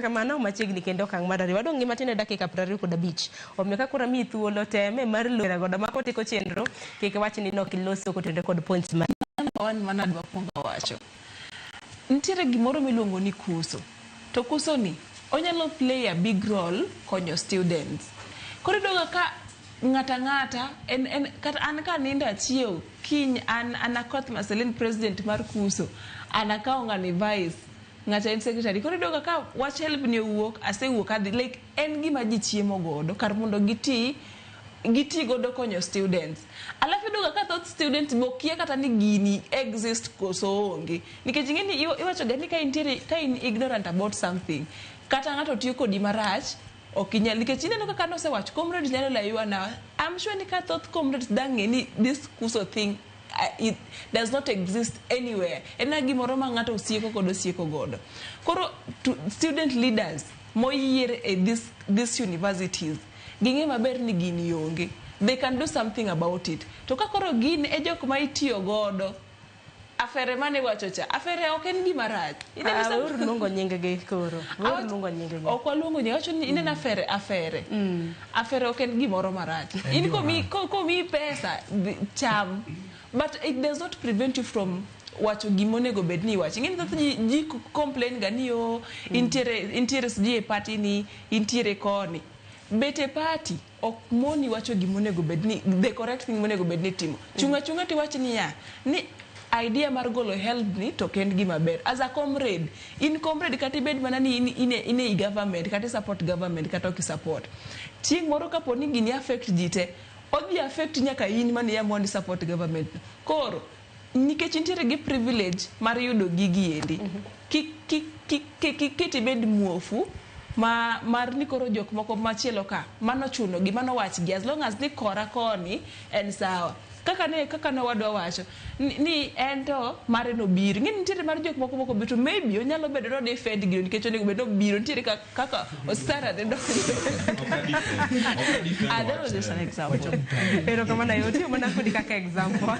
Kamano machiegni kendo okang' mar ariyo. Wadong' gi matin e dakika 25. Omiyo ka koro amiyi thuolo teme mar lero godo ma kotieko chenro kik iwach ni nok iloso kotenore kod points ma Number one mana adwa kuongo wacho. Nitiere gimoro miluongo ni kuso. To kuso ni onyalo play a big role konyo students. Koro iyudo ga ka ng'ata ng'ata en kata an kanindo achiew kiny an Akoth Marceline president mar kuso an akawo ng'ani vice ng'acha en secretary. Koro iyudo ga ka wach HELB ni owuok asewuok adhi like en gima ji chiemo godo kar mondo giti godo konyo students. Alafu iyudo ga ka thoth students be okia kata ni gini exist koso onge. Nikech ing'e ni iwacho ga ni ka intiere ka in ignorant about something kata ng'ato tiyo kodi marach ok inyal nikech ineno kaka nosewacho comrades nyalo laywa na I'm sure ni ka thoth comrades dang' ng'e ni this kuso thing it does not exist anywhere. En na gimoro ma ng'ato osieko kod osieko godo. Koro to student leaders moyier e this universities ging'e maber ni gini onge. They can do something about it. To ka koro gin e jok ma itiyo godo afere mane wacho cha afere ok en gima rach. Ineno Weuru luongo nying gi koro. Weuru luongo nying gi. Ok waluongo nying awacho ni ineno afere afere. Afere ok en gimoro marach. In komi pesa cham. But it does not prevent you from wacho gima onego bed ni iwacho. Ing'e ni thoth ji complain ga ni o intiere sijui e party ni intiere koni. Bet e party ok moni wacho gima onego bed ni the correct thing monego bed ni itimo. Chung' achung'a tiwach niya ni idea mar golo HELB ni to ok en gima ber. As a comrade, in comrade kata ibed mana ni in e government kata i support government kata ok i support. Chieng' moro kapo ni gini affect ji te, odhi affect nyaka in mane iamua ni support government. Koro nikech intiere gi privilege mar yudo gigi endi, kik ket ibed muofu ma mar ni koro jok moko machielo ka mano chuno gi mano wach gi as long as ni kora koni en sawa. Kaka ne wadwa wacho ni en to mare nobiro. Ing'e ni nitiere mar jok moko mok obiro to maybe onyalo bedo ni o defend gino nikech onego bed ni obiro nitiere kaka Osara ne donjo. Ah, that was just an example. Erokamano ahinya. Otiyo mana kodi kaka example.